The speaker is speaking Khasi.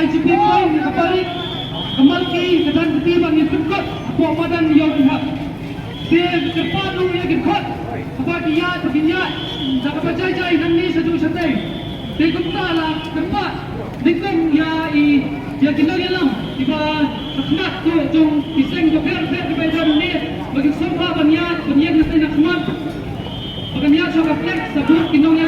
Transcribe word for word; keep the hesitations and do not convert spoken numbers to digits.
Shu pynlong ïa ka parit, ka malki, ka dang kti ba ngin pynkut hapoh madan ïew jingmut. Te kyrpad ruh ïa ki dkhot haba ki ïaid, ba kin ïaid da kaba jai jai nangne shaduh shatei. Te kumta la kyrpad nyngkong ïa i, ïa ki nongïalam kiba shakhmat jong ki seng bapher bapher kiba ïadon ne, ba kin sngewbha ban ïaid, ban ïeng na seng na khmat, ba kin ïaid sha ka flag, sabut ki nongïalam.